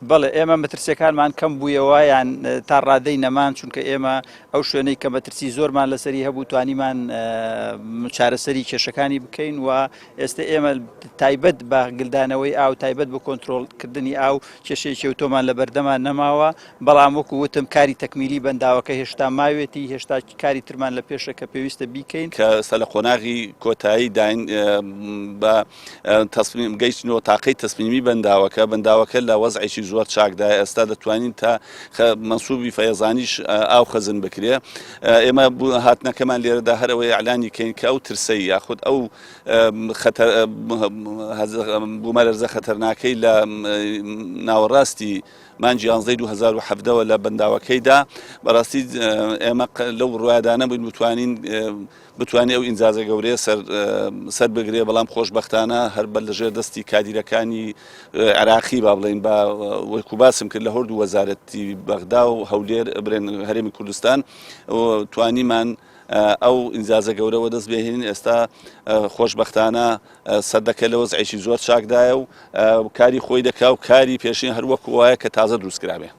بەڵێ ئێمە مەترسیەکانمان کەم بوویەوە یان تا ڕادەی نەمان چونکە ئێمە ئەو شوێنەی کە مەترسی زۆرمان لەسەری هەبوو توانیمان چارەسەری کێشەکانی بکەین و ئێستا ئێمە تایبەت بە گلدانەوەی ئاو تایبەت بە کۆنترۆڵکردنی ئاو کێشەیەکی ئەوتۆمان لە بەردەمان نەماوە بەڵام وەکو وتم کاری تەکمیلی بەنداوەکە هێشتا ماوێتی هێشتا کاری ترمان لە پێشە کە پێویستە بیکەین. کە ئێستا لە قۆناغی کۆتایی داین بە تەسمیم گەیشتنەوە تاقەی تەسمیمی بەنداوەکە، بەنداوەکە لە وەزعێکی زۆر چاکدایە، ئێستا دەتوانین تا مەنسوبی فەیەزانیش ئاو خەزن بکرێ. ئێمە هاتنەکەمان لێرەدا هەر ئەوەیە ئیعلانی کەین کە ئەو ترسەی یاخود ئەو خەتەر بوومەلەرزە خەتەرناکەی لە ناوەڕاستی مانگی یانزەی 2017 وە لە بەنداوەکەیدا بەڕاستی ئێمە لەو بڕوایەدا نەبووین بتوانین بتوانێ ئەو ئینجازە گەورەیە سەر سەر بگرێ بەڵام خۆشبەختانە هەر بە لەژێر دەستی کادیرەکانی عێراقی با بڵێین بە وەکو باسم کرد لە هەردوو وەزارەتی بەغدا و هەولێر برێن هەرێمی کوردستان توانیمان ئەو ئینجازە گەورە وەدەست بێهێنین ئێستا خۆشبەختانە سەدەکە لە وەزعێکی زۆر چاکدایە و کاری خۆی دەکا و کاری پێشین هەر وەکو وایە کە تازە دروست کرابێ.